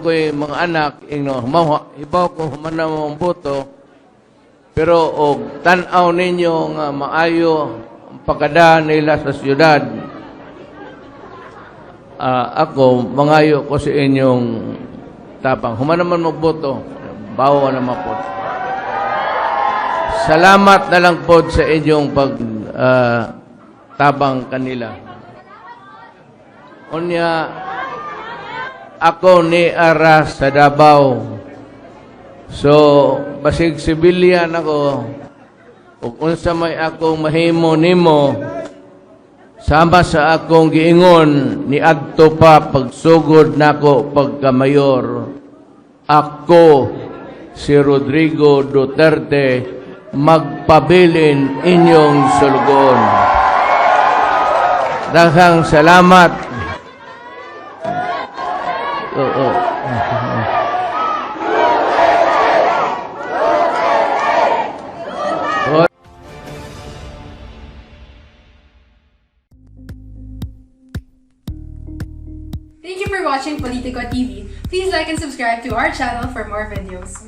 ko'y mga anak, ingno, hibaw ko human na mo ang boto, pero og tan-aw ninyo nga maayo ang pagkada nila sa siyudad, ako, mangayo ko sa inyong tapang. Human naman magboto, bawo naman po. Salamat na lang po sa inyong pag tabang kanila. Unya, ako ni ara sa Davao. So, basig civilian ako, ug unsa may akong mahimo nimo, sama sa akong giingon ni adto pa pagsugod nako pagkamayor, ako si Rodrigo Duterte, magpabilin inyong sulugoon. Daghang salamat. Oo. Thank you for watching Politico TV. Please like and subscribe to our channel for more videos.